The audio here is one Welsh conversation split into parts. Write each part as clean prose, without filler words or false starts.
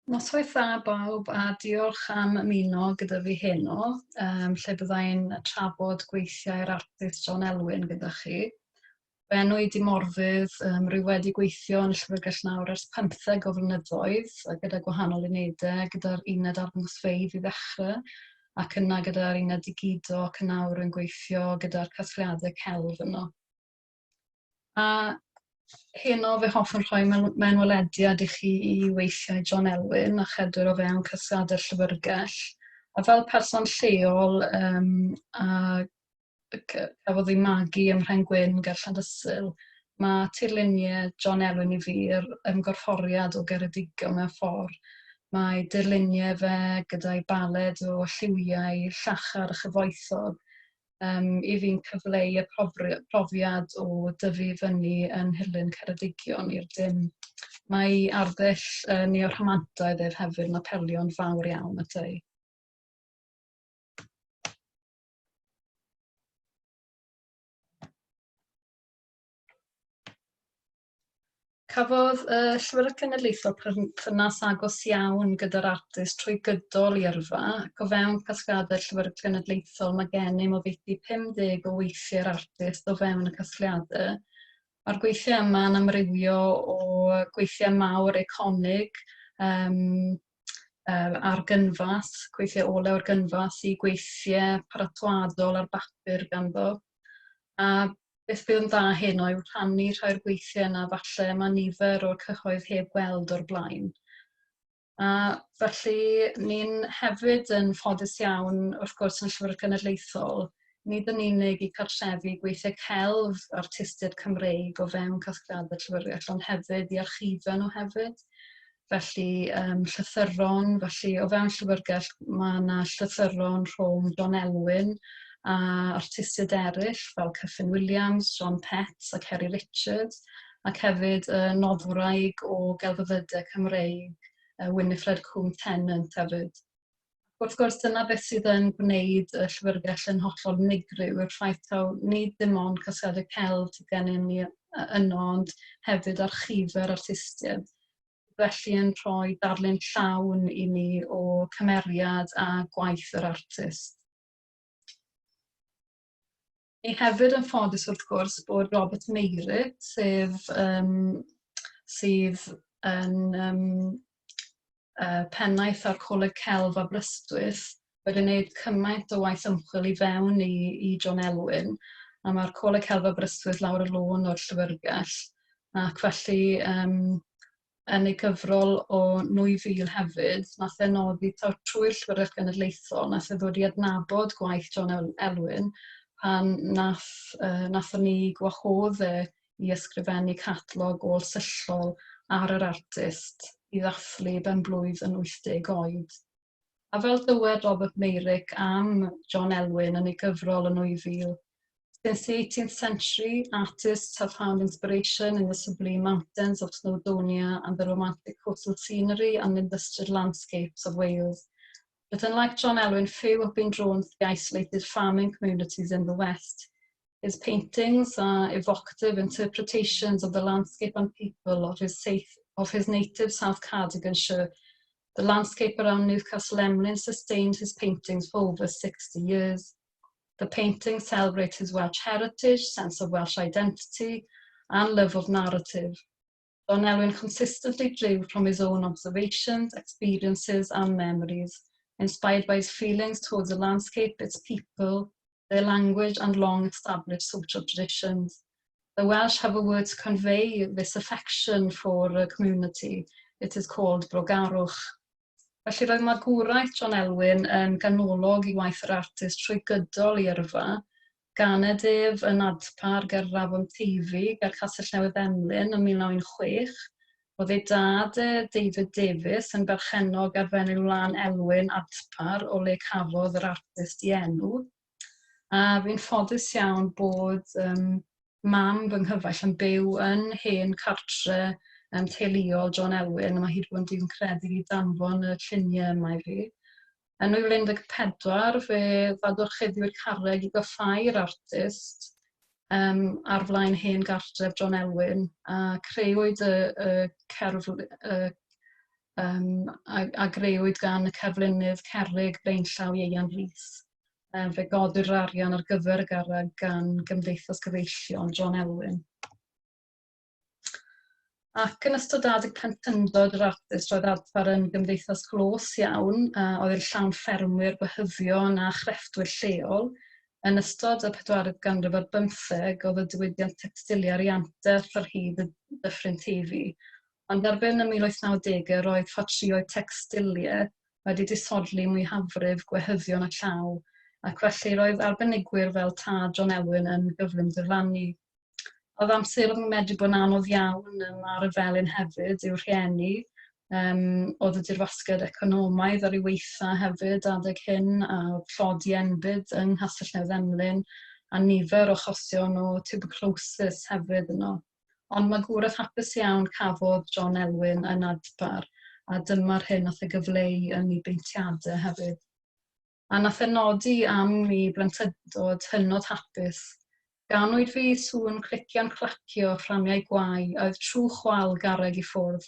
Noswaith dda bawb a diolch am ymuno gyda fi heno, lle byddai'n trafod gweithiau'r artist John Elwyn gyda chi. Fy enw i 'di Morfudd, rwy wedi gweithio yn y Llyfrgell nawr ers pymtheg o flynyddoedd a gyda gwahanol unedau, gyda'r uned arddangosfeydd i ddechrau, ac yna gyda'r uned digido ac yn nawr rwy'n gweithio gyda'r casgliadau celf yno. A heno fe hoffwn rhoi mewnwelediad i chi i weithiau John Elwyn a chedwir o fewn casgliadau'r Llyfrgell. A fel person lleol a cafodd ei magu ym Mhren Gwyn ger Llandysul, mae tirluniau John Elwyn i fi yr ymgorfforiad o Geredigion mewn ffordd. Mae dirluniau fe gyda'i baled o lliwiau llachar a chyfoethog i fi'n cyfleu y profiad o dyfu fyny yn Nhirlun Ceredigion i'r dim. Mae arddull neo-rhamantaidd ef hefyd yn apelio'n fawr iawn ata i. Cafodd y Llyfrgell Genedlaethol perthynas agos iawn gyda'r artist trwy gydol ei yrfa, ac o fewn casgliadau'r Llyfrgell Genedlaethol mae gennym oddeutu 50 o weithiau'r artist o fewn y casgliadau. Mae'r gweithiau yma yn amrywio o gweithiau mawr eiconig ar gynfas, gweithiau olew ar gynfas, i gweithiau paratoadol ar bapur ganddo. A beth bydd yn dda heno yw rhannu rhai o'r gweithiau yna falle mae nifer o'r cyhoedd heb gweld o'r blaen. A felly ni'n hefyd yn ffodus iawn, wrth gwrs, yn Llyfrgell Genedlaethol, nid yn unig i cartrefu gweithiau celf artistiaid Cymreig o fewn casgliadau llyfrgell, ond hefyd i archifau nhw hefyd. Felly llythyron, felly o fewn llyfrgell mae yna llythyron rhwng John Elwyn a artistiaid eraill fel Kyffin Williams, John Petts ac Harry Richards, ac hefyd noddwraig o gelfyddydau Cymreig, Winifred Cwm Tennant hefyd. Wrth gwrs, dyna beth sydd yn gwneud y llyfrgell yn hollol unigryw, yw'r ffaith taw nid dim ond casgliadau celf sydd gennym ni yno, ond hefyd archifau'r artistiaid. Felly yn rhoi darlun llawn i ni o cymeriad a gwaith yr artist. Ni hefyd yn ffodus wrth gwrs bod Robert Meyrick, sef sydd yn pennaeth ar Coleg Celf Aberystwyth, wedi gwneud cymaint o waith ymchwil i fewn i John Elwyn, a mae'r Coleg Celf Aberystwyth lawr y lôn o'r llyfrgell, ac felly yn ei gyfrol o 2000 hefyd, nath e nodi taw trwy'r Llyfrgell Genedlaethol nath e ddod i adnabod gwaith John Elwyn pan nath, nathon ni gwahodd e i ysgrifennu catalog ôl-syllol ar yr artist i ddathlu ben-blwydd yn 80 oed. A fel dywed Robert Meyrick am John Elwyn yn ei gyfrol yn 2000, Since the 18th century, artists have found inspiration in the sublime mountains of Snowdonia and the romantic coastal scenery and industrial landscapes of Wales. But unlike John Elwyn, few have been drawn to the isolated farming communities in the West. His paintings are evocative interpretations of the landscape and people of his, safe, of his native South Cardiganshire. The landscape around Newcastle Emlyn sustained his paintings for over 60 years. The paintings celebrate his Welsh heritage, sense of Welsh identity, and love of narrative. John Elwyn consistently drew from his own observations, experiences, and memories, inspired by his feelings towards the landscape, its people, their language, and long-established social traditions. The Welsh have a word to convey this affection for a community. It is called Brogarwch. Felly roedd magwraeth John Elwyn yn ganolog i waith yr artist trwy gydol ei yrfa. Ganed ef yn Adpar ger yr Afon Teifi ger Castell Newydd Emlyn ym 1916. Roedd ei dad e, David Davies, yn berchennog ar Fenyw Lân Elwyn, Adpar, o le cafodd yr artist ei enw. A fi'n ffodus iawn bod mam fy nghyfaill yn byw yn hen cartre teuluol John Elwyn, a mae hi wedi bod yn digon caredig i danfon y lluniau yma i fi. Yn 2014, fe ddadorchuddiwyd carreg i goffáu'r artist ar flaen hen gartref John Elwyn, a creuwyd y, y cerf, y, a greuwyd gan y cerflunydd cerrig blaenllaw Ieuan Rhys. Fe godir yr arian ar gyfer y garreg gan Gymdeithas Cyfeillion John Elwyn. Ac yn ystod adeg plentyndod yr artist roedd Adfar yn gymdeithas glos iawn, a oedd yn llawn ffermwyr, gwehyddion a chrefftwyr lleol. Yn ystod y pedwaredd ganrif ar bymtheg oedd y diwydiant tecstiliau ar ei anterth ar hyd y Dyffryn Teifi. Ond erbyn y 1890au roedd ffatrïoedd tecstiliau wedi disodli mwyafrif gwehyddion a llaw, ac felly roedd arbenigwyr fel tad John Elwyn yn gyflym diflannu. Oedd amseroedd yn medru bod yn anodd iawn ar y felin hefyd i'w rhieni. Oedd y dirwasgiad economaidd ar ei weitha hefyd adeg hyn, a oedd tlodi enbyd yng Nghastell Newydd Emlyn, a nifer o achosion o tuberculosis hefyd yno. Ond magwraeth hapus iawn cafodd John Elwyn yn Adpar, a dyma'r hyn nath e gyfleu yn ei beintiadau hefyd. A nath e nodi am i blentyndod hynod hapus. Ganwyd fi i sŵn clician clacio fframiau gwae a oedd trw chwal garreg i ffwrdd.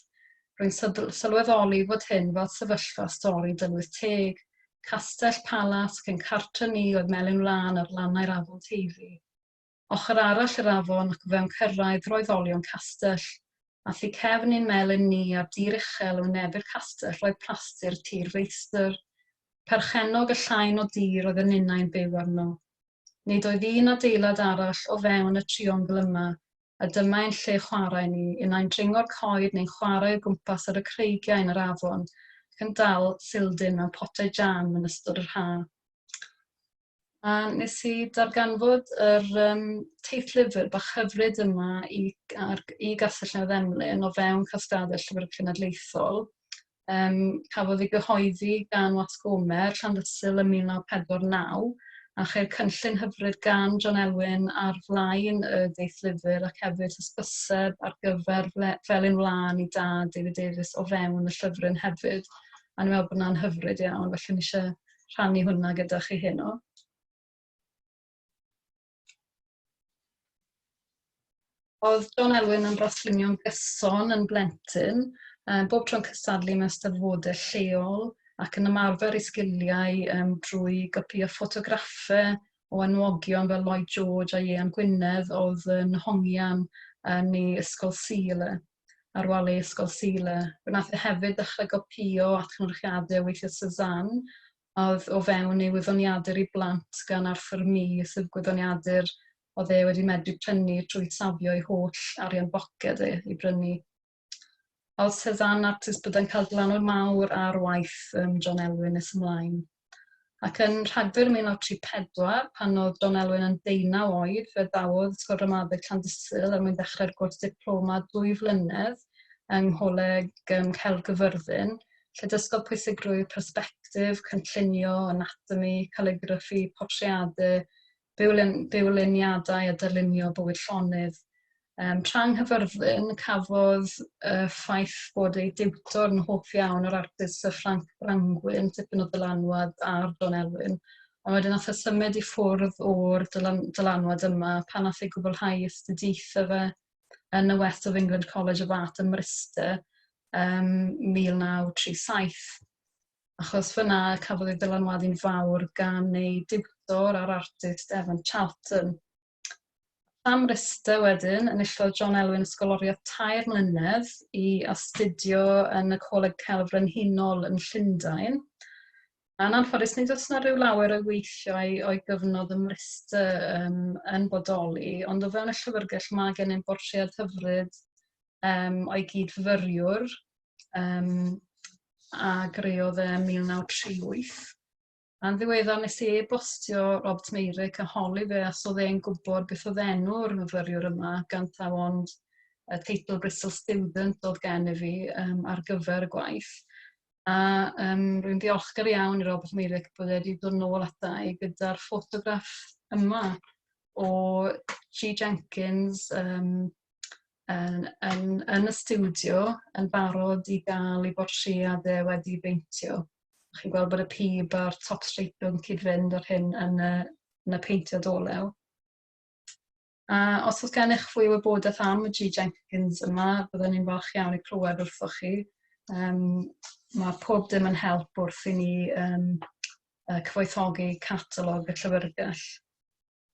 Rwy'n sylweddoli fod hyn fel sefyllfa stori dylwyth teg. Castell, palas ac ein cartre ni oedd Melin Wlân ar lannau'r afon Teifi. Ochr arall yr afon ac o fewn cyrraedd roedd olion castell, a thu cefn i'n melin ni ar dir uchel yn wynebu'r castell roedd plastyr tir feistr. Perchennog y llain o dir oedd y ninnau'n byw arno. Nid oedd un adeilad arall o fewn y triongl yma, a dyma ein lle chwarae ni, unai'n dringo'r coed neu'n chwarae o gwmpas ar y creigiau yn yr afon, ac yn dal sildyn mewn potau jam yn ystod yr ha'. A nes i darganfod yr teithlyfr bach hyfryd yma i Gastell Newydd Emlyn o fewn casgliadau Llyfr Cenedlaethol. Cafodd ei gyhoeddi gan Wasg Gomer, Llandysul ym 1949, a cheir cynllun hyfryd gan John Elwyn ar flaen y deithlyfr ac hefyd hysbyseb ar gyfer Felin Wlân i dad David Davies o fewn y llyfryn hefyd. A ni'n meddwl bod hwnna'n hyfryd iawn, felly ni eisiau rhannu hwnna gyda chi heno. Oedd John Elwyn yn braslunio'n gyson yn blentyn, bob tro'n cystadlu mewn steddfodau lleol ac yn ymarfer ei sgiliau drwy gopïo ffotograffau o enwogion fel Lloyd George a Ieuan Gwynedd oedd yn hongian yn ei ysgol Sul e, ar wal ei ysgol Sul e. Fe wnaeth e hefyd ddechrau gopïo atgynhyrchiadau o weithiau Cézanne, oedd o fewn ei wyddoniadur i blant gan Arthur Mee, sef gwyddoniadur oedd e wedi medru prynu trwy safio ei holl arian boced e i brynu. Oedd Cézanne artist byddai'n cael dylanwad mawr ar waith John Elwyn nes ymlaen. Ac yn Rhagfyr 1934, pan oedd John Elwyn yn deunaw oed, fe ddawodd Ysgol Ramadeg Llandysul er mwyn dechrau'r gwrs diploma 2 flynedd yng Ngholeg Celf Gyfyrddin, lle dysgodd pwysigrwydd persbectif, cynllunio, anatomi, caligraffi, portreadu, bywluniadau a darlunio bywyd llonydd. Tra yng Nghaerfyrddin, cafodd y ffaith bod ei diwtor yn hoff iawn o'r artist Sir Frank Brangwyn tipyn o ddylanwad ar John Elwyn, ond wedyn nath e symud i ffwrdd o'r dylanwad yma pan nath e gwblhau astudiaethau fe yn y West of England College of Art ym Mryste ym 1937. Achos fyna cafodd ei ddylanwadu'n fawr gan ei diwtor a'r artist Evan Charlton. Am Mryste wedyn, enillodd John Elwyn ysgoloriaeth 3 mlynedd i astudio yn y Coleg Celf Frenhinol yn Llundain. A'n anffodus, nid oes yna rhyw lawer o'i weithiau o'i gyfnod ym Mryste yn bodoli, ond o fewn y llyfrgell mae gennym bortread hyfryd o'i gyd-fyfyriwr, a greodd e ym 1938. A'n ddiweddar nes i e-bostio Robert Meyrick a holi fe os oedd e'n gwybod beth oedd enw'r myfyriwr yma, gan taw ond y teitl Bristol Student oedd gen i fi ar gyfer y gwaith. A rwy'n ddiolchgar iawn i Robert Meyrick bod e wedi dod nôl ata i gyda'r ffotograff yma o G Jenkins yn y stiwdio yn barod i gael ei bortread e wedi beintio. Chi'n gweld bod y pib a'r top stripe yn cyd-fynd ar hyn yn y peintiad olew. A os oes gennych fwy o wybodaeth am y G Jenkins yma, byddwn ni'n falch iawn i clywed wrthoch chi. Mae pob dim yn help wrth i ni cyfoethogi catalog y llyfrgell.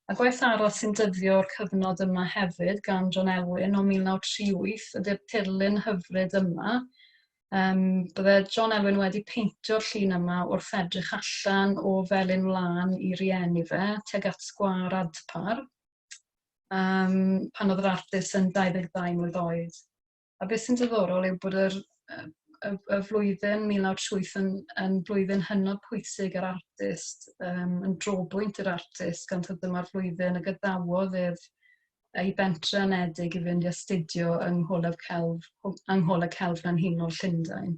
A gwaith arall sy'n dyddio o'r cyfnod yma hefyd gan John Elwyn o 1938 ydy'r tirlun hyfryd yma. Bydde John Elwyn wedi peintio'r llun yma wrth edrych allan o Felin Wlân i rieni fe tuag at sgwâr Adpar pan oedd yr artist yn 22 mlwydd oed. A beth sy'n diddorol yw bod yr, y, y flwyddyn 1938 yn blwyddyn hynod pwysig yr artist, yn drobwynt i'r artist, gan taw dyma'r flwyddyn y gadawodd ef ei bentre anedig i fynd i astudio yng Ngholeg Celf, yng Ngholeg Celf Frenhinol Llundain.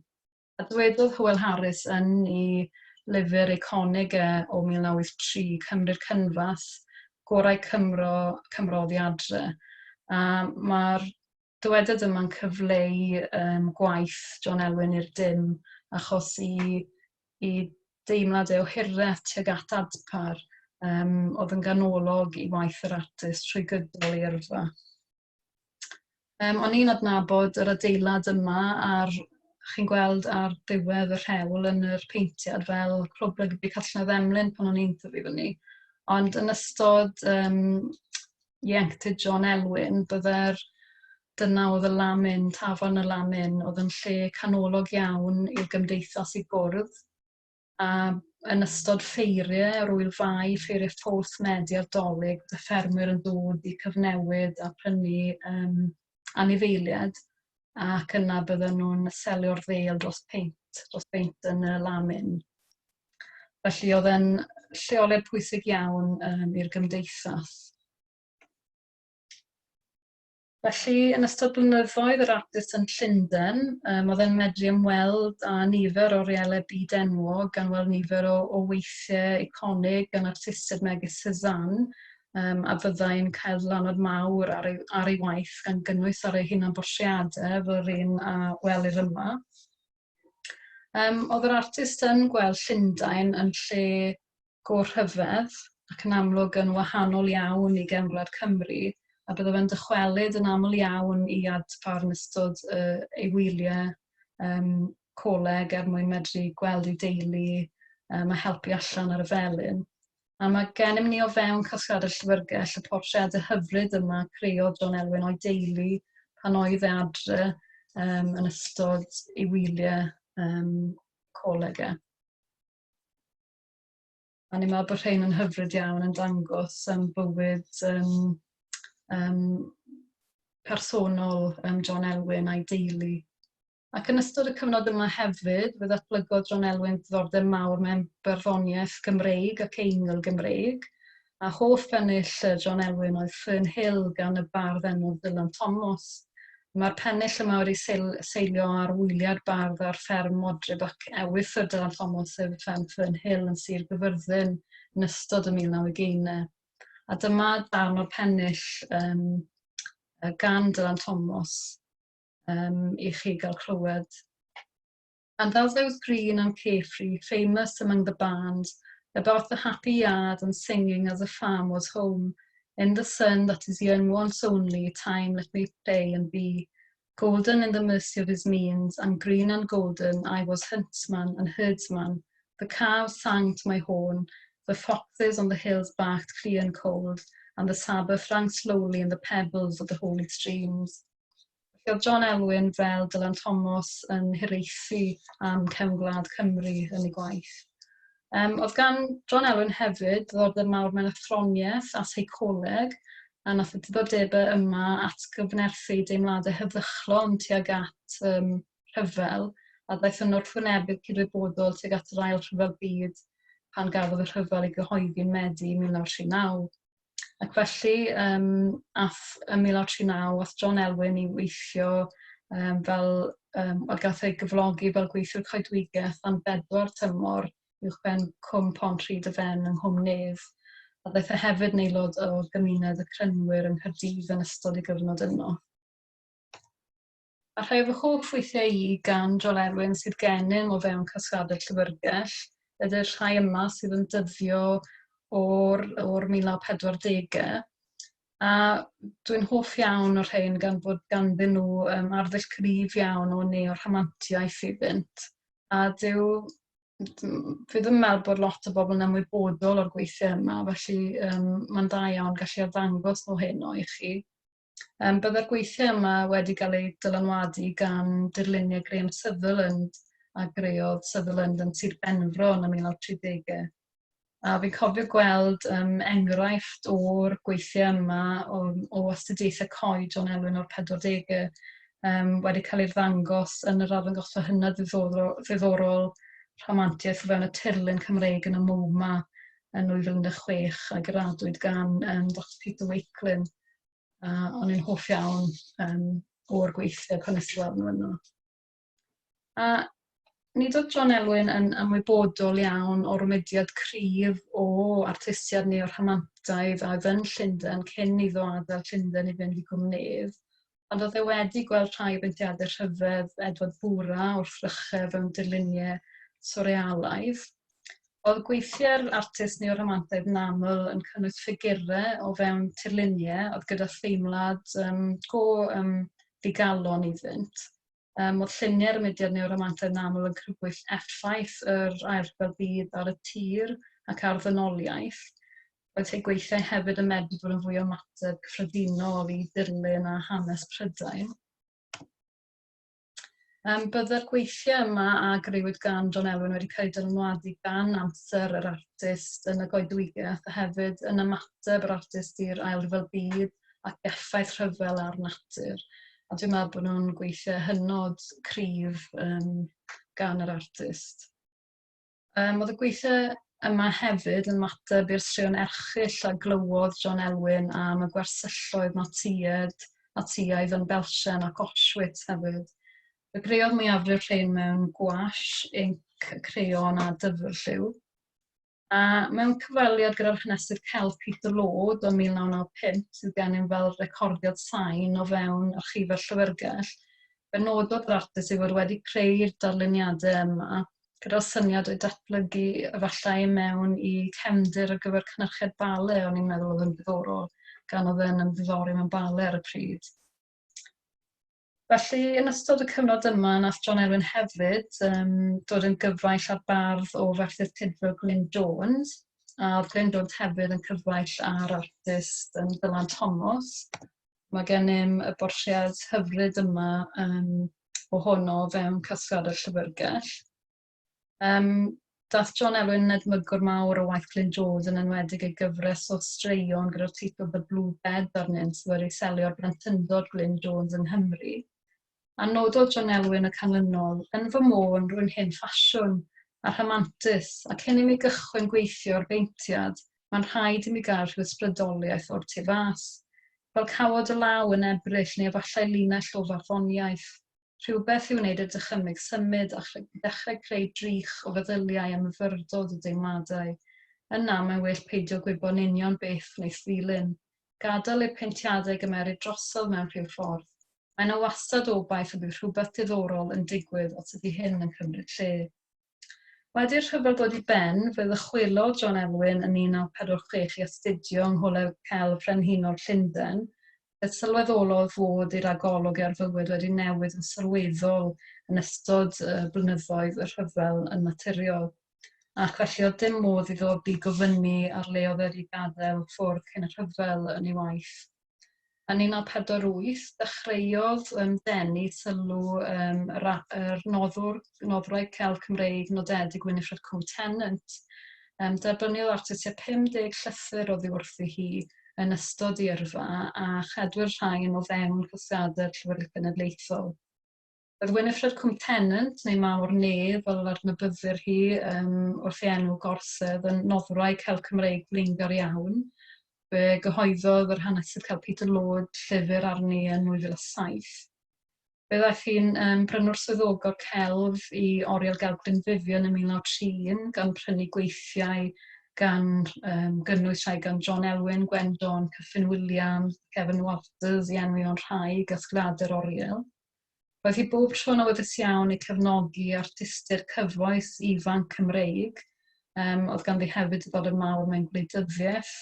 A dywedodd Hywel Harris yn ei lyfr eiconig e o 1983, Cymru'r Cynfas, gorau Cymro, Cymro oddi adre. A mae'r dywediad yma'n cyfleu gwaith John Elwyn i'r dim, achos i deimlad e o hiraeth tuag at Adpar oedd yn ganolog i waith yr artist trwy gydol ei yrfa. O'n i'n adnabod yr adeilad yma ar, chi'n gweld ar ddiwedd y rhewl yn yr peintiad fel Clwb Rygbi Castell Emlyn pan o'n i'n tyfu fyny. Ond yn ystod ieuenctid John Elwyn, bydde'r, dyna oedd y Lamb Inn, tafarn y Lamb Inn, oedd yn lle canolog iawn i'r gymdeithas i gwrdd. A yn ystod ffeiriau, yr Ŵyl Fai, ffeiriau Ffowls Medi a'r Dolig, y ffermwyr yn dod i cyfnewid a prynu anifeiliaid, ac yna bydden nhw'n selio'r ddêl dros beint yn y Lamb Inn. Felly oedd e'n lleoliad pwysig iawn i'r gymdeithas. Felly, yn ystod blynyddoedd yr artist yn Llundain, oedd e'n medru ymweld â nifer o orielau byd enwog, gan weld nifer o weithiau eiconig gan artistiaid megis Cézanne, a fyddai'n cael dylanwad mawr ar ei waith, gan gynnwys ar ei hunanbortreadau fel yr un a welir yma. Oedd yr artist yn gweld Llundain yn lle go rhyfedd ac yn amlwg yn wahanol iawn i gefn gwlad Cymru, a bydde fe'n dychwelyd yn aml iawn i Adpar yn ystod ei wyliau coleg er mwyn medru gweld ei deulu a helpu allan ar y felin. A mae gennym ni o fewn casgliadau llyfrgell y portreadau hyfryd yma creodd John Elwyn o'i deulu pan oedd e adre yn ystod ei wyliau coleg e. A ni'n meddwl bod rhain yn hyfryd iawn yn dangos bywyd personol John Elwyn a'i deulu. Ac yn ystod y cyfnod yma hefyd, fe ddatblygodd John Elwyn ddiddordeb mawr mewn barddoniaeth Gymreig ac Eingl Gymreig, a hoff bennill John Elwyn oedd Fern Hill gan y bardd enwog Dylan Thomas. Mae'r pennill yma wedi seilio ar wyliau'r bardd ar fferm Modryb ac ewythr Dylan Thomas, sef fferm Fern Hill yn Sir Gyfyrddin yn ystod y 1920au. A dyma darn o'r pennill gan Dylan Thomas i chi gael clywed. And as I was green and carefree, famous among the barns, about the happy yard and singing as the farm was home, in the sun that is young once only, time let me play and be. Golden in the mercy of his means, and green and golden, I was huntsman and herdsman. The cows sang to my horn, the foxes on the hills barked clear and cold, and the Sabbath rang slowly in the pebbles of the holy streams. Felly oedd John Elwyn fel Dylan Thomas yn hiraethu am cefn gwlad Cymru yn ei gwaith. Oedd gan John Elwyn hefyd ddiddordeb mawr mewn athroniaeth a seicoleg, a nath y diddordebau yma atgyfnerthu deimladau heddychlon tuag at rhyfel, a ddaeth yn wrthwynebydd cydwybodol tuag at yr Ail Rhyfel Byd pan gafodd y rhyfel ei gyhoeddi yn Medi 1939. Ac felly, ath, ym 1939, ath John Elwyn i weithio fel, wel, gath ei gyflogi fel gweithiwr coedwigaeth am bedwar tymor uwchben Cwm Pont Rhyd y Fen yng Nghwm Nedd. A ddaeth e hefyd yn aelod o gymuned y Crynwyr yng Nghaerdydd yn ystod ei gyfnod yno. A rhai o fy hoff weithiau i gan John Elwyn sydd gennym o fewn casgliadau llyfrgell ydy'r rhai yma sydd yn dyddio o'r 1940au. A dwi'n hoff iawn o'r rhain gan bod ganddyn nhw arddull cryf iawn o neo-rhamantiaeth iddynt. A dyw fi ddim yn meddwl bod lot o bobl yn ymwybodol o'r gweithiau yma, felly mae'n dda iawn gallu arddangos nhw heno i chi. Byddai'r gweithiau yma wedi cael eu dylanwadu gan dirluniau Graham Sutherland a greodd Sutherland yn Sir Benfro yn y 1930au. A fi'n cofio gweld enghraifft o'r gweithiau yma o astudiaethau coed John Elwyn o'r 40au wedi cael ei ddangos yn yr arddangosfa hynod ddiddorol rhamantiaeth o fewn y tirlun Cymreig yn y MoMA yn 2016 a graddwyd gan Dr Peter Wakelin. A o'n i'n hoff iawn o'r gweithiau pan nes i weld nhw yno. A nid oedd John Elwyn yn ymwybodol iawn o'r mudiad cryf o artistiaid neo-rhamantaidd a oedd yn Llundain cyn iddo adael Llundain i fynd i Gwm Nedd, ond oedd e wedi gweld rhai o beintiadau rhyfedd Edward Bura wrth rychau fewn dirluniau swrrealaidd. Oedd gweithiau'r artist neo-rhamantaidd yn aml yn cynnwys ffigurau o fewn tirluniau oedd gyda theimlad go ddigalon iddynt. Oedd lluniau'r mudiad neo-ramantaidd yn aml yn crybwyll effaith yr Ail Ryfel Byd ar y tir ac ar ddynoliaeth. Roedd ei gweithiau hefyd yn medru bod yn fwy o ymateb cyffredinol i dirlun a hanes Prydain. Byddai'r gweithiau yma a grëwyd gan John Elwyn wedi cael eu dylanwadu gan amser yr artist yn y goedwigaeth a hefyd yn ymateb yr artist i'r Ail Ryfel Byd ac effaith rhyfel ar natur. A dwi'n meddwl bod nhw'n gweithio hynod cryf gan yr artist. Oedd y gweithiau yma hefyd yn ymateb i'r straeon erchyll a glywodd John Elwyn am y gwersylloedd Natsiaid, Natsiaidd yn Belsen ac Auschwitz hefyd. Fe greodd mwyafrif rhain mewn gouache, inc, creon a dyfrlliw. A mewn cyfweliad gyda'r hanesydd celf Peter Lord o 1995, sydd gennym fel recordiad sain o fewn archifau'r Llyfrgell, fe nododd yr artist ei fod wedi creu'r darluniadau yma gyda'r syniad o'u datblygu efallai mewn i cefndir ar gyfer cynhyrchiad bale o'n i'n meddwl oedd yn ddiddorol, gan oedd e'n ymddiddori mewn bale ar y pryd. Felly, yn ystod y cyfnod yma, nath John Elwyn hefyd dod yn gyfaill â'r bardd o Ferthyr Tudful, Glyn Jones, a oedd Glyn Jones hefyd yn cyfaill â'r artist Dylan Thomas. Mae gennym y bortread hyfryd yma ohono fewn casgliad y Llyfrgell. Daeth John Elwyn yn edmygwr mawr o waith Glyn Jones, yn enwedig ei gyfres o straeon gyda'r teitl The Blue Bed arnynt, sydd wedi selio ar blentyndod Glyn Jones yng Nghymru. A nododd John Elwyn y canlynol, Yn fy môn, rwy'n hen ffasiwn a rhamantus, a cyn i mi gychwyn gweithio ar beintiad, mae'n rhaid i mi gael rhyw ysbrydoliaeth o'r tu fas. Fel cawod y law yn Ebrill neu efallai linell o farddoniaeth. Rhywbeth i wneud y dychymyg symud a dechrau creu drych o feddyliau a myfyrdod o deimladau. Yna, mae'n well peidio gwybod yn union beth wneith ddilyn. Gadael i'r peintiadau gymeryd drosodd mewn rhyw ffordd. Mae yna wastad obaith y bydd rhywbeth diddorol yn digwydd os ydy hyn yn cymryd lle. Wedi'r rhyfel ddod i ben, fe ddychwelodd John Elwyn yn 1946 i astudio yng Ngholeg Celf Frenhinol Llundain, fe sylweddolodd fod ei ragolwg ar fywyd wedi newid yn sylweddol yn ystod y blynyddoedd y rhyfel yn naturiol, ac felly oedd dim modd iddo bigo fyny ar le oedd wedi gadael ffwrdd cyn y rhyfel yn ei waith. Yn 1948, dechreuodd denu sylw yr yr noddwr, noddwraig celf Cymreig nodedig Winifred Cole Tennant. Derbyniodd artist tua 50 llythyr oddi wrthi hi yn ystod ei yrfa a chedwir rhain o fewn casgliadau'r Llyfrgell Genedlaethol. Roedd Winifred Cwm Tennant, neu Mawr Nedd fel yr adnabyddir hi wrth ei enw Gorsedd, yn noddwraig celf Cymreig flaengar iawn. Fe gyhoeddodd yr hanesydd celf Peter Lord llyfr arni yn 2007. Fe ddaeth hi'n brynwr swyddogol celf i Oriel Gelf Glyn Vivian yn 1931, gan prynu gweithiau gan gynnwys rhai gan John Elwyn, Gwen John, Kyffin Williams, Kevin Walters, i enwi ond rhai gasgliadau'r oriel. Roedd hi bob tro'n awyddus iawn i cefnogi artistiaid cyfoes ifanc Cymreig. Oedd ganddi hefyd diddordeb mawr mewn gwleidyddiaeth.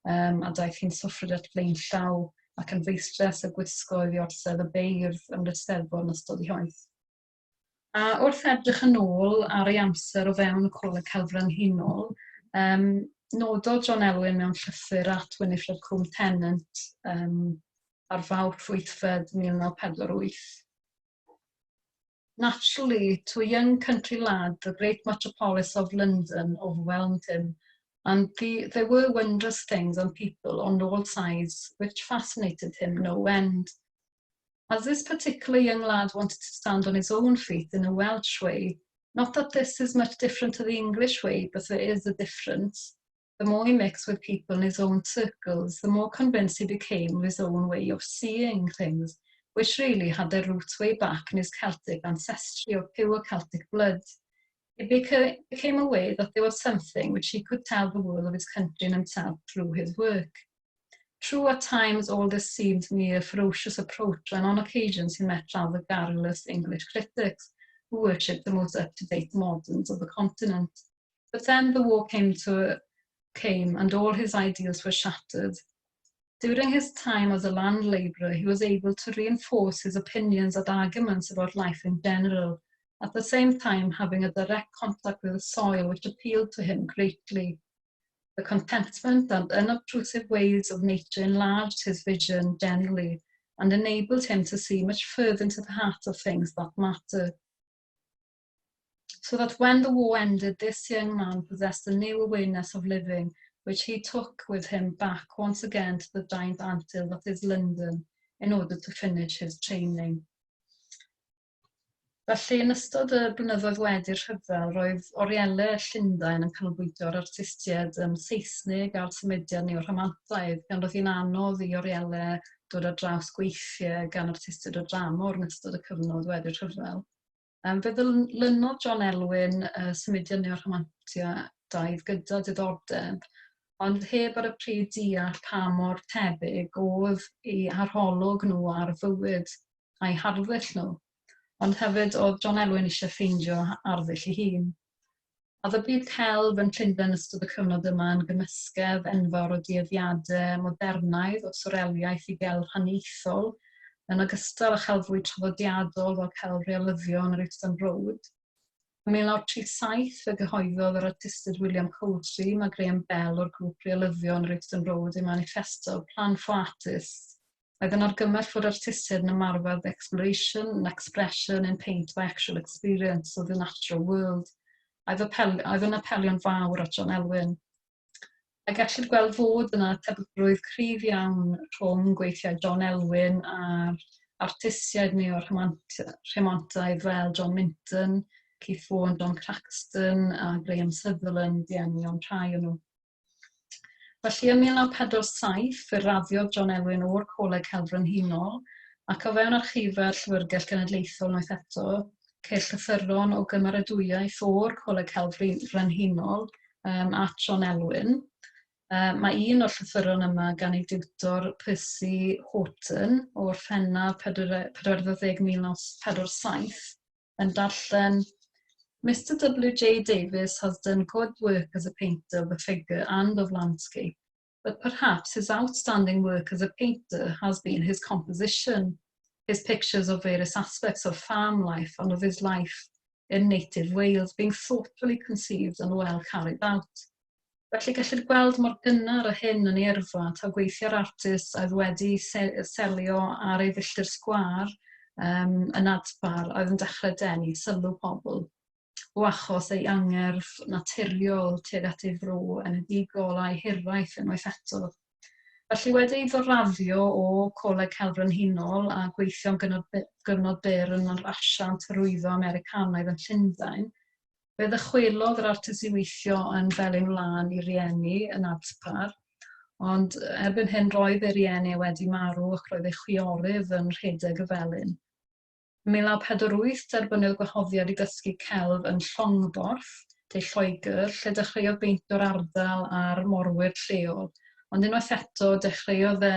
a daeth hi'n swffragette flaenllaw ac yn feistres y gwisgoedd i orsedd y beirdd yn yr Eisteddfod yn ystod ei hoes. A wrth edrych yn ôl ar ei amser o fewn y Coleg Celf Frenhinol, nododd John Elwyn mewn llythyr at Winifred Combe Tennant ar Fawrth 8 1948. "Naturally, to a young country lad, the great metropolis of London overwhelmed him, and there were wondrous things and people on all sides which fascinated him no end. As this particular young lad wanted to stand on his own feet in a Welsh way, not that this is much different to the English way, but there is a difference, the more he mixed with people in his own circles, the more convinced he became of his own way of seeing things, which really had their roots way back in his Celtic ancestry of pure Celtic blood. He became aware that there was something which he could tell the world of his country and himself through his work. True, at times all this seemed mere ferocious approach, and on occasions he met rather garrulous English critics who worshipped the most up-to-date moderns of the continent. But then the war came and all his ideals were shattered. During his time as a land labourer, he was able to reinforce his opinions and arguments about life in general, at the same time having a direct contact with the soil, which appealed to him greatly. The contentment and unobtrusive ways of nature enlarged his vision generally and enabled him to see much further into the heart of things that matter. So that when the war ended, this young man possessed a new awareness of living, which he took with him back once again to the giant anthill that is London, in order to finish his training." Felly, yn ystod y blynyddoedd wedi'r rhyfel, roedd orielau Llundain yn canolbwyntio ar artistiaid Seisnig a'r symudiad neo-rhamantaidd, gan roedd hi'n anodd i orielau dod ar draws gweithiau gan artistiaid o dramor yn ystod y cyfnod wedi'r rhyfel. Fe ddilynodd John Elwyn symudiad neo-rhamantaidd gyda diddordeb, ond heb ar y pryd deall pa mor tebyg oedd eu harolwg nhw ar fywyd a'i harddull nhw. Ond hefyd oedd John Elwyn eisiau ffeindio arddull ei hun. Oedd y byd celf yn Llundain ystod y cyfnod yma yn gymysgedd enfawr o dueddiadau modernaidd o swreliaeth i gelf haniaethol, yn ogystal â chelf fwy traddodiadol fel celf realyddion yr Eastern Road. Yn 1937 fe gyhoeddodd yr artistiaid William Coldstream a Graham Bell o'r grŵp realyddion yr Eastern Road eu manifesto Plan for Artists, oedd yn argymell fod artistiaid yn ymarfer the exploration and expression in paint by actual experience of the natural world, oedd yn apelio'n fawr at John Elwyn. A gellir gweld fod yna tebygrwydd cryf iawn rhwng gweithiau John Elwyn a'r artistiaid neo-rhamantaidd fel John Minton, Keith Vaughan, John Craxton a Graham Sutherland, i enwi ond rhai o nhw. Felly ym 1947 fe raddiodd John Elwyn o'r Coleg Celf Frenhinol ac o fewn archifau'r Llyfrgell Genedlaethol unwaith eto, ceir llythyron o gymeradwyaeth o'r Coleg Celf Frenhinol at John Elwyn. Mae un o'r llythyron yma gan ei diwtor Percy Horton o Orffennaf 40 1947 yn darllen: "Mr W. J. Davies has done good work as a painter of the figure and of landscape, but perhaps his outstanding work as a painter has been his composition, his pictures of various aspects of farm life and of his life in native Wales being thoughtfully conceived and well carried out." Felly gellir gweld mor gynnar â hyn yn ei yrfa taw gweithiau'r artist oedd wedi selio ar ei filltir sgwâr yn Adpar oedd yn dechrau denu sylw pobl o achos ei angerdd naturiol tuag at ei fro enedigol a'i hiraeth unwaith eto. Felly wedi iddo raddio o Coleg Celf Frenhinol a gweithio am gyfnod byr yn yr asiant hyrwyddo Americanaidd yn Llundain, fe ddychwelodd yr artist i weithio yn Felin Wlân i rieni yn Adpar, ond erbyn hyn roedd ei rieni wedi marw ac roedd ei chwiorydd yn rhedeg y felin. Ym 1948 derbyniodd gwahoddiad i ddysgu celf yn Llongborth, de Lloegr, lle dechreuodd beintio'r ardal a'r morwyr lleol. Ond unwaith eto dechreuodd e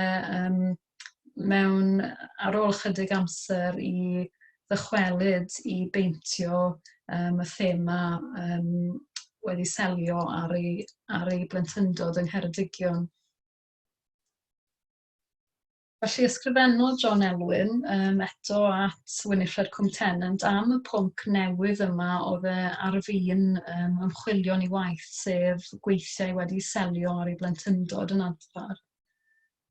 mewn ar ôl ychydig amser i ddychwelyd i beintio y thema wedi selio ar ei blentyndod yng Ngheredigion. Felly ysgrifennodd John Elwyn eto at Winifred Cwm Tennant am y pwnc newydd yma oedd e ar fin ymchwilio yn ei waith, sef gweithiau wedi selio ar ei blentyndod yn Adfar.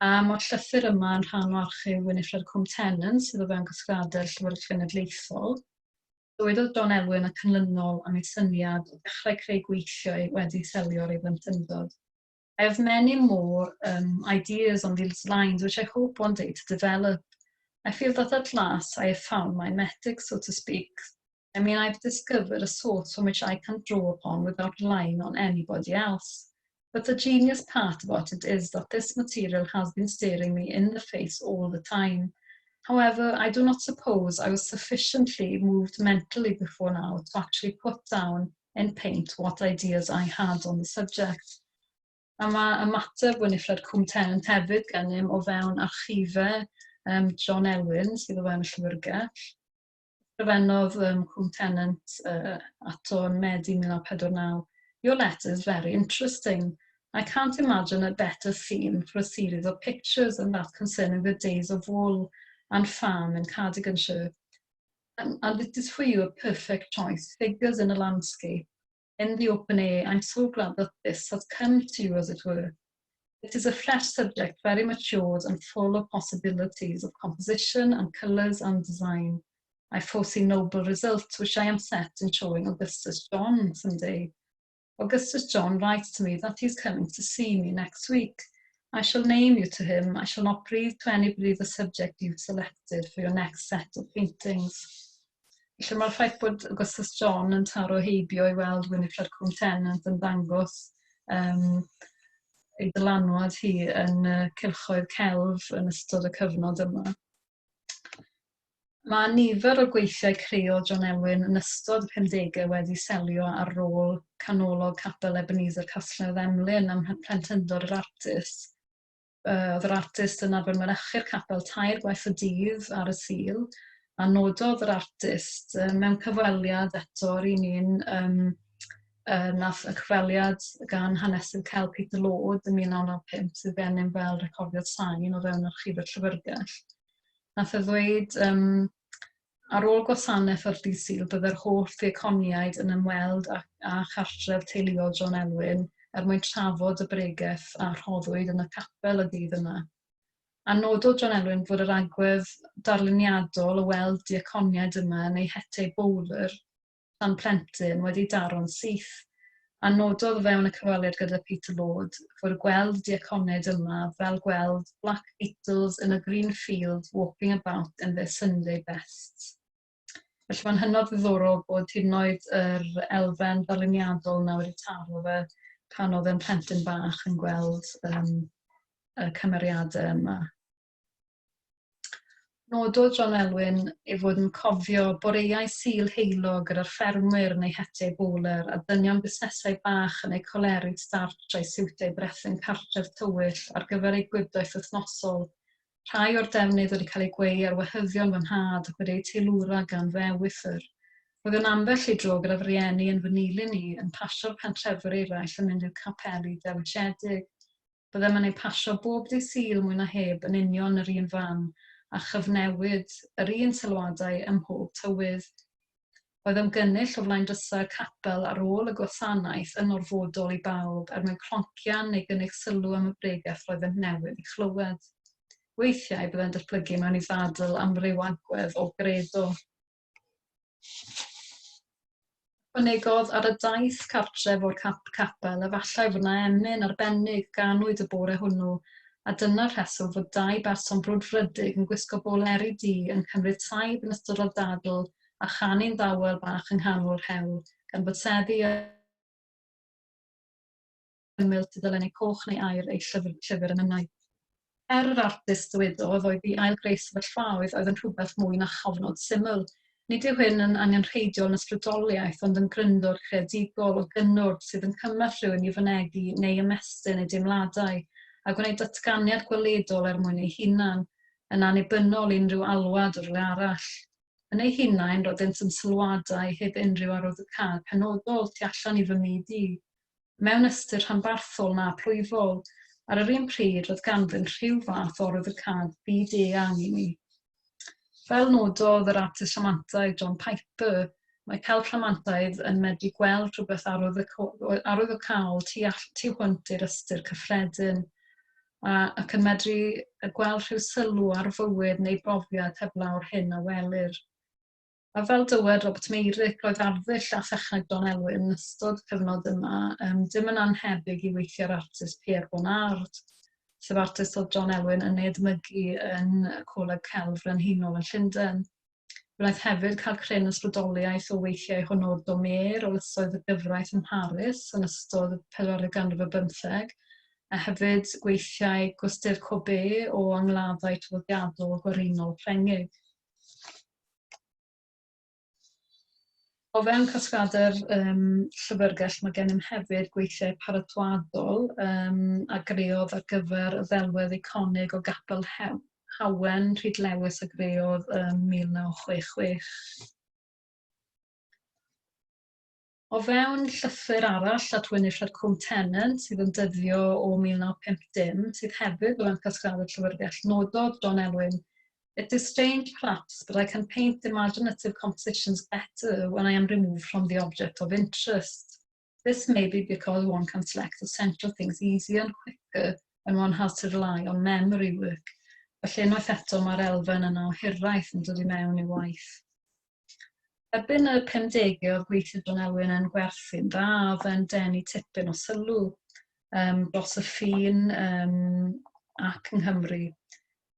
A mae'r llythyr yma yn rhan o archif Winifred Cwm Tennant sydd o fewn casgliadau'r Llyfrgell Genedlaethol. Dywedodd John Elwyn y canlynol am ei syniad o ddechrau creu gweithiau wedi selio ar ei blentyndod. I have many more ideas on these lines, which I hope one day to develop. I feel that at last I have found my metic, so to speak. I mean, I've discovered a source from which I can draw upon without relying on anybody else. But the genius part about it is that this material has been staring me in the face all the time. However, I do not suppose I was sufficiently moved mentally before now to actually put down in paint what ideas I had on the subject. A mae ymateb Winifred Cwm Tennant hefyd gennym o fewn archifau John Elwyn sydd o fewn y llyfrgell. Ysgrifennodd Cwm Tennant ato yn Medi 1949. Your letter is very interesting. I can't imagine a better theme for a series of pictures than that concerning the days of wool and farm in Cardiganshire. And it is for you a perfect choice, figures in a landscape, in the open air. I'm so glad that this has come to you, as it were. It is a fresh subject, very much yours and full of possibilities of composition and colours and design. I foresee noble results, which I am set in showing Augustus John some day. Augustus John writes to me that he is coming to see me next week. I shall name you to him. I shall not breathe to anybody the subject you've selected for your next set of paintings. Felly mae'r ffaith bod Augustus John yn taro heibio i weld Winifred Cwm Tennant yn dangos ei dylanwad hi yn cylchoedd celf yn ystod y cyfnod yma. Mae nifer o gweithiau creodd John Elwyn yn ystod y 50au wedi selio ar rôl canolog Capel Ebenezer Castell Emlyn am plentyndod yr artist. Oedd yr artist yn arfer mynychu'r capel tair gwaith y dydd ar y Sul, a nododd yr artist mewn cyfweliad eto yr un un, nath y cyfweliad gan hanesydd celf Peter Lord yn 1995 sydd gennym fel recordiad sain o fewn archif y llyfrgell. Nath e ddweud, ar ôl gwasanaeth ar ddydd Sul, byddai'r holl ddiaconiaid yn ymweld â chartref teuluol John Elwyn er mwyn trafod y bregeth a rhoddwyd yn y capel y dydd yna. A nododd John Elwyn fod yr agwedd darluniadol o weld diaconiaid yma yn eu hetiau bowler tra'n plentyn wedi daro'n syth, a nododd o fewn y cyfweliad gyda Peter Lord fod gweld diaconiaid yma fel gweld black beetles in a green field walking about in their Sunday best. Felly mae'n hynod ddiddorol bod hyd yn oed yr elfen ddarluniadol yna wedi taro fe pan oedd e'n plentyn bach yn gweld y cymeriadau yma. Nododd John Elwyn ei fod yn cofio boreau Sul heulog gyda'r ffermwyr yn eu hetiau bowler a dynion busnesau bach yn eu coleri startsh a'u siwtiau brethyn cartref tywyll ar gyfer eu gwibdaith wythnosol. Rhai o'r defnydd wedi cael eu gweu ar wehyddion fy nhad ac wedi eu teilwra gan fy ewythr. Roedd yn ambell i dro gyda fy rhieni yn fy nilyn i, yn pasio'r pentrefwyr eraill yn mynd i'w capeli dewisiedig. Byddem yn eu pasio bob dydd Sul mwy na heb yn union yr un fan, a chyfnewid yr un sylwadau ym mhob tywydd. Roedd ymgynnull o flaen drysau'r capel ar ôl y gwasanaeth yn orfodol i bawb er mwyn cloncian neu gynnig sylw am y bregeth roeddent newydd ei chlywed. Weithiau byddai'n datblygu mewn i ddadl am ryw agwedd o gredo. Ychwanegodd, ar y daith cartref o'r capel, efallai fod 'na emyn arbennig ganwyd y bore hwnnw, a dyna'r rheswm fod dau berson brwdfrydig yn gwisgo bowleri du yn cymryd saib yn ystod y ddadl a chanu'n dawel bach yng nghanol yr hewl, gan fod seddi ymyl tudalennau coch neu aur eu llyfr emynau. Er yr artist dywedodd oedd i ail-greu sefyllfaoedd oedd yn rhywbeth mwy na chofnod syml. Nid yw hyn yn angenrheidiol yn ysbrydoliaeth ond yn gryndod creadigol o gynnwrf sydd yn cymell rhywun i fynegi neu ymestyn ei deimladau a gwneud datganiad gweledol er mwyn ei hunan, yn annibynnol i unrhyw alwad o rywle arall. Yn eu hunain, roeddynt yn sylwadau heb unrhyw arwyddocâd penodol tu allan i fy myd i. Mewn ystyr rhanbarthol na plwyfol. Ar yr un pryd, roedd ganddynt rhyw fath o arwyddocâd byd-eang i mi. Fel nododd yr artist rhamantaidd John Piper, mae celf rhamantaidd yn medru gweld rhywbeth arwyddocaol tu, all, tu hwnt i'r ystyr cyffredin, a, ac yn medru gweld rhyw sylw ar fywyd neu brofiad heblaw'r hyn a welir. A fel dywed Robert Meyrick, roedd arddull a thechneg John Elwyn yn ystod y cyfnod yma dim yn annhebyg i weithiau'r artist Pierre Bonnard, sef artist oedd John Elwyn yn ei edmygu yn y Coleg Celf Frenhinol yn Llundain. Fe wnaeth hefyd cael cryn ysbrydoliaeth o weithiau Honor Domer o lysoedd y gyfraith ym Mharis yn ystod y pedwaredd ganrif ar bymtheg, a hefyd gweithiau Gustave Courbet o angladdau traddodiadol gwerinol Ffrengig. O fewn casgliadau'r llyfrgell mae gennym hefyd gweithiau paratoadol a greodd ar gyfer y ddelwedd eiconig o Gapel Hawen Rhydlewis a greodd ym 1966. O fewn llythyr arall at Winifred Cwm Tennant sydd yn dyddio o 1950, sydd hefyd o fewn casgliadau'r llyfrgell, nododd John Elwyn It is strange perhaps, but I can paint imaginative compositions better when I am removed from the object of interest. This may be because one can select essential things easier and quicker when one has to rely on memory work. Felly unwaith eto mae'r elfen yna o hiraeth yn dod i mewn i'w waith. Erbyn y 50au oedd gweithio John Elwyn yn gwerthu'n dda, oedd e'n denu tipyn o sylw dros y ffin ac yng Nghymru.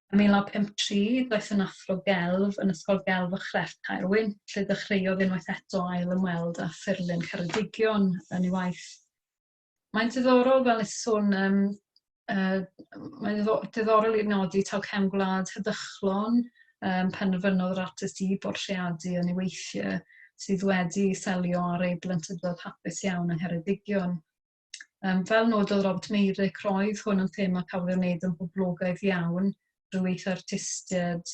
Ym 1953, daeth yn athro gelf yn Ysgol Gelf a Chrefft Caerwynt, lle dechreuodd unwaith eto ail ymweld â thirlun Ceredigion yn ei waith. Mae'n diddorol, fel nes i sôn, mae'n diddorol i nodi taw cefn gwlad heddychlon penderfynodd yr artist i bortreadu yn ei weithiau sydd wedi selio ar ei blentyndod hapus iawn yng Ngheredigion. Fel nododd Robert Meyrick, roedd hwn yn thema cafodd ei wneud yn boblogaidd iawn drwy weithio artistiaid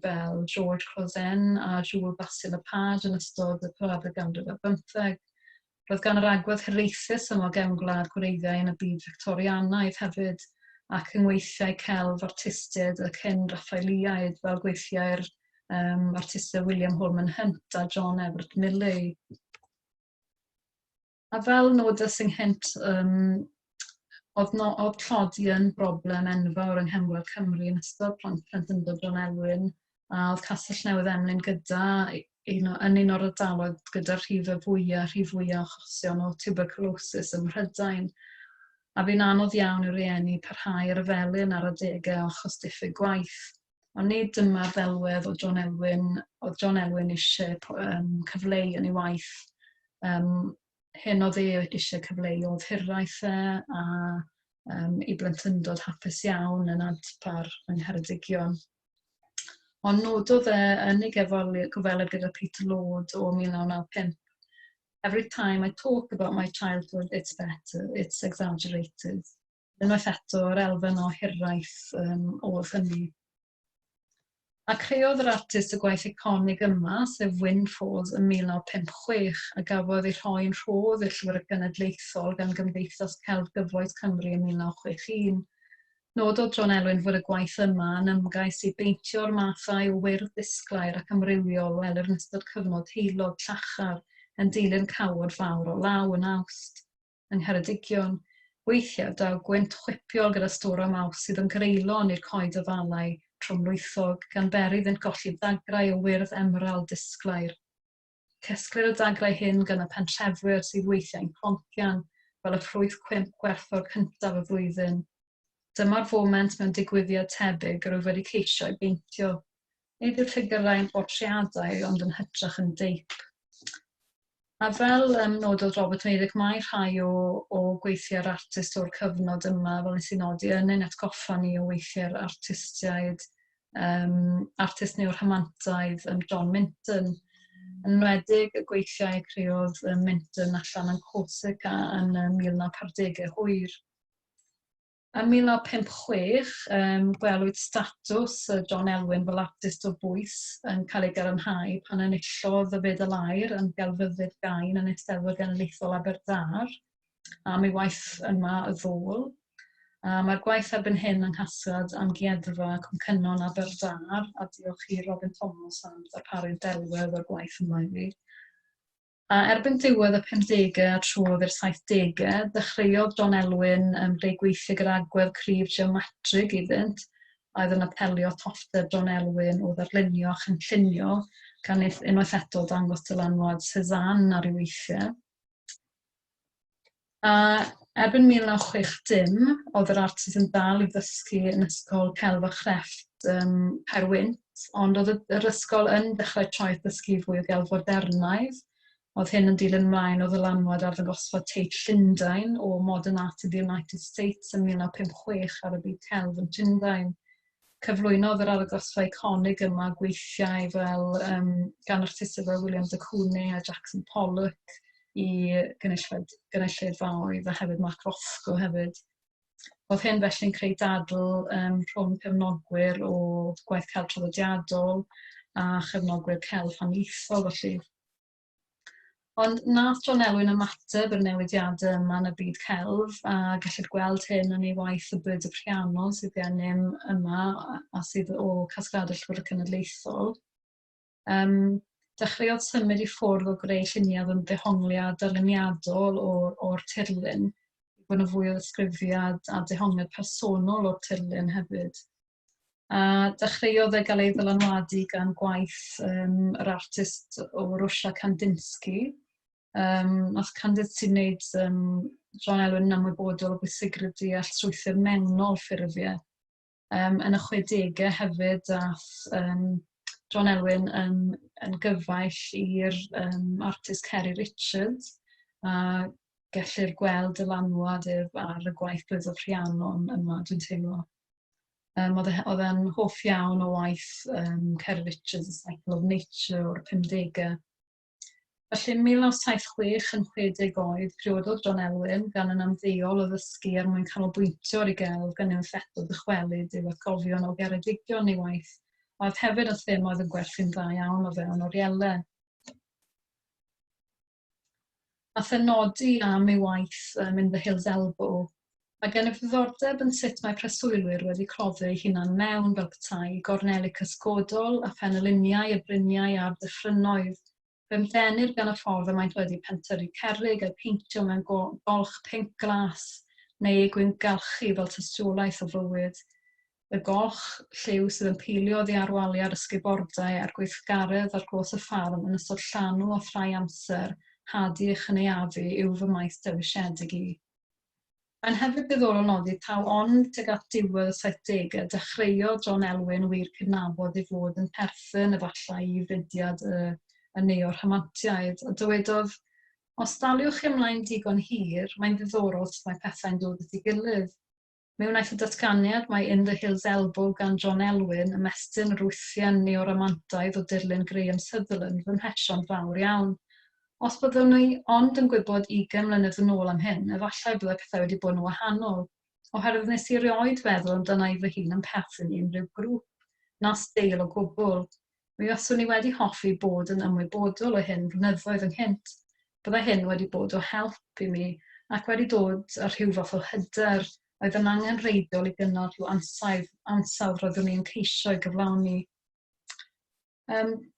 fel George Clozen a Jules Bastien-Lepage yn ystod y pedwaredd ganrif ar bymtheg. Roedd gan yr agwedd hiraethus yma o gefn gwlad gwreiddiau yn y byd Fictorianaidd hefyd, ac yng ngweithiau celf artistiaid y cyn Raffaeliaid fel gweithiau'r artistiaid William Holman Hunt a John Everett Millais. A fel nodais ynghynt, oedd, no, oedd tlodi yn broblem enfawr yng nghefn Cymru yn ystod plentyndod John Elwyn, a oedd Castell Newydd Emlyn gyda un o, yn un o'r ardaloedd gyda'r rhifau fwyaf, rhif fwyaf o achosion o tuberculosis ym Mhrydain. A bu'n anodd iawn i'w rieni parhau ar y felin ar adegau o achos diffyg gwaith. Ond nid dyma'r ddelwedd o John Elwyn, oedd John Elwyn eisiau cyfleu yn ei waith. Hyn oedd e eisiau cyfleu oedd hiraeth e a ei blentyndod hapus iawn yn Adpar yng Ngheredigion. Ond nododd e yn ei gyfweliad gyda Peter Lord o 1995, Every time I talk about my childhood, it's better, it's exaggerated. Unwaith eto, yr elfen o hiraeth oedd hynny. A creodd yr artist y gwaith eiconig yma, sef Windfalls, ym 1956, a gafodd ei rhoi'n rhodd i'r Llyfrgell Genedlaethol gan Gymdeithas Celf Gyfoes Cymru ym 1961. Nododd John Elwyn fod y gwaith yma yn ymgais i beintio'r mathau o wyrdd disglair ac amrywiol welir yn ystod cyfnod heulog llachar yn dilyn cawod fawr o law yn Awst. yng Ngheredigion. Weithiau daw gwynt chwipiol gyda storom aws sydd yn greulon i'r coed afalau trwmlwythog, gan beri iddynt golli dagrau o wyrdd emerald disglair. Cesglir y dagrau hyn gan y pentrefwyr sydd weithiau'n cloncian fel y ffrwyth cwymp gwerthfawr cyntaf y flwyddyn. Dyma'r foment mewn digwyddiad tebyg yr wyf wedi ceisio ei beintio. Nid yw'r ffigyrau'n bortreadau ond yn hytrach yn deip. A fel nododd Robert Meyrick, mae rhai o gweithiau'r artist o'r cyfnod yma, fel nes i nodi, yn ein atgoffa ni o weithiau'r artistiaid, artist neo-rhamantaidd, John Minton. Yn enwedig y gweithiau creodd Minton allan yn Corsica yn y 1940au hwyr. Ym 1956, gwelwyd statws John Elwyn fel artist o bwys yn cael ei gadarnhau pan enillodd y Fedal Aur yn gelfyddyd gain yn Eisteddfod Genedlaethol Aberdâr am ei waith yma, Y Ddôl. A mae'r gwaith erbyn hyn yng nghasgliad Amgueddfa Cwm Cynon Aberdâr, a diolch i Robin Thomas am ddarparu'r delwedd o'r gwaith yma i fi. A erbyn diwedd y 50au a trwodd i'r 70au, dechreuodd John Elwyn greu gweithiau gyda agwedd cryf geometrig iddynt, a oedd yn apelio at hoffter John Elwyn o ddarlunio a chynllunio, gan unwaith eto dangos dylanwad Cézanne ar ei weithiau. A erbyn 1960, oedd yr artist yn dal i ddysgu yn Ysgol Celf a Chrefft Caerwynt, ond oedd yr ysgol yn dechrau troi at ddysgu fwy o gelf fodernaidd. Oedd hyn yn dilyn ymlaen o ddylanwad arddangosfa Tate Llundain o Modern Art in the United States yn 1956 ar y byd celf yn Llundain. Cyflwynodd yr arddangosfa eiconig yma gweithiau fel gan artistiaid fel William de Kooning a Jackson Pollock i gynulleidfaoedd a hefyd Mark Rothko hefyd. Oedd hyn felly'n creu dadl rhwng cefnogwyr o gwaith celf traddodiadol a chefnogwyr celf haniaethol felly. Ond nath John Elwyn ymateb i'r newidiadau yma yn y byd celf, a gellir gweld hyn yn ei waith Y Byd y Piano sydd gennym yma a sydd o Casgliadau Llyfrgell Cenedlaethol. Dechreuodd symud i ffwrdd o greu lluniau oedd yn ddehongliad darluniadol o'r tirlun, i fod yn fwy o ddisgrifiad a dehongliad personol o'r tirlun hefyd. A dechreuodd e gael ei ddylanwadu gan gwaith yr artist o Rwsia Kandinsky. Nath Kandinsky wneud John Elwyn yn ymwybodol o bwysigrwydd deall strwythur mewnol ffurfiau. Yn y chwedegau hefyd dath John Elwyn yn gyfaill i'r artist Ceri Richards, a gellir gweld dylanwad ef ar y gwaith Birds of Rhiannon yma, dwi'n teimlo. Oedd e'n hoff iawn o waith Ceri Richards, The Cycle of Nature o'r 50au. Felly, 1976 yn 60 oed, priododd John Elwyn gan yn ymddeol o ddysgu er mwyn canolbwyntio ar ei gelf gan unwaith eto ddychwelyd i'w atgofion o Geredigion ei waith, a oedd hefyd yn thema oedd yn gwerthu'n dda iawn o fewn orielau. Nath e nodi am ei waith In the Hills Elbow, Mae gennyf ddiddordeb yn sut mae preswylwyr wedi cloddio eu hunain mewn fel petai i gorneli cysgodol a phenoliniau y bryniau a'r dyffrynnoedd. Fe'm denir gan y ffordd y maent wedi pentyrru cerrig a'u peintio mewn golch pinc glas neu eu gwyngalchu fel tystiolaeth o fywyd. Y golch lliw sydd yn pilio oddi ar waliau'r ysgubordau a'r gweithgaredd ar glos y ffarm yn ystod llanw a thrai amser hadu a chynaeafu yw fy maes dewisiedig i. Mae'n hefyd ddiddorol nodi taw ond tuag at diwedd y saithdegau dechreuodd John Elwyn wir cydnabod ei fod yn perthyn efallai i fudiad y, y neo-rhamantiaid, a dywedodd, Os daliwch chi ymlaen digon hir, mae'n ddiddorol sut mae pethau'n dod at ei gilydd. Mi wnaeth y datganiad mai In the Hills Elbow gan John Elwyn ymestyn yr wythïen neo-ramantaidd o dirlun Graham Sutherland fy mhlesio'n fawr iawn. Os byddwn i ond yn gwybod ugain mlynedd yn ôl am hyn, efallai byddai pethau wedi bod yn wahanol, oherwydd wnes i erioed feddwl amdana i fy hun yn perthyn i unrhyw grŵp, na steil o gwbl. Mi faswn i wedi hoffi bod yn ymwybodol o hyn flynyddoedd ynghynt. Byddai hyn wedi bod o help i mi ac wedi dod â rhyw fath o hyder oedd yn angenrheidiol i gynnal rhyw ansaidd, ansawdd roeddwn i'n ceisio ei gyflawni.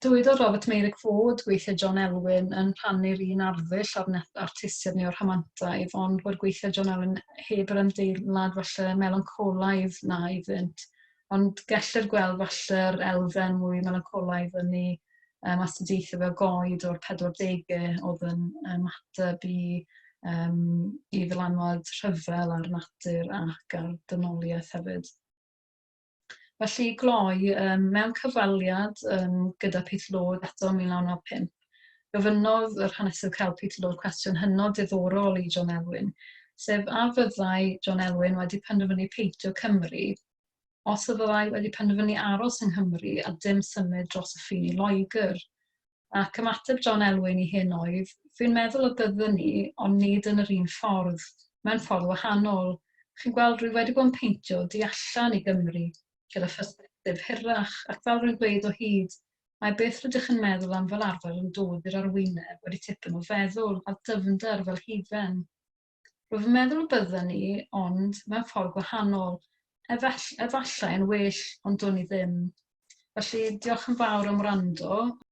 Dywedodd Robert Meyrick fod gweithiau John Elwyn yn rhannu'r un arddull â'r artistiaid neu o'r rhamantaidd, ond bod gweithiau John Elwyn heb yr ymdeimlad falle melancolaidd na iddynt. Ond gellir gweld falle'r elfen mwy melancolaidd yn ei astudiaethau fel goed o'r 40au oedd yn ymateb i ddylanwad rhyfel ar natur ac ar dynoliaeth hefyd. Felly i gloi, mewn cyfweliad gyda Peter Lord eto yn 1995, gofynnodd yr hanesydd celf Peter Lord cwestiwn hynod diddorol i John Elwyn, sef a fyddai John Elwyn wedi penderfynu peintio Cymru os y byddai wedi penderfynu aros yng Nghymru a dim symud dros y ffin i Loegr. Ac ymateb John Elwyn i hyn oedd, Fi'n meddwl y byddwn ni, ond nid yn yr un ffordd, mewn ffordd wahanol. Chi'n gweld, rwy wedi bod yn peintio o du allan i Gymru, gyda phersbectif hirach, ac fel rwy'n dweud o hyd, mae beth rydych yn meddwl am fel arfer yn dod i'r arwyneb wedi tipyn o feddwl a dyfnder fel hufen. Rwyf yn meddwl y bydden ni, ond mewn ffordd gwahanol. Efallai yn well, ond dwn i ddim. Felly, diolch yn fawr am wrando.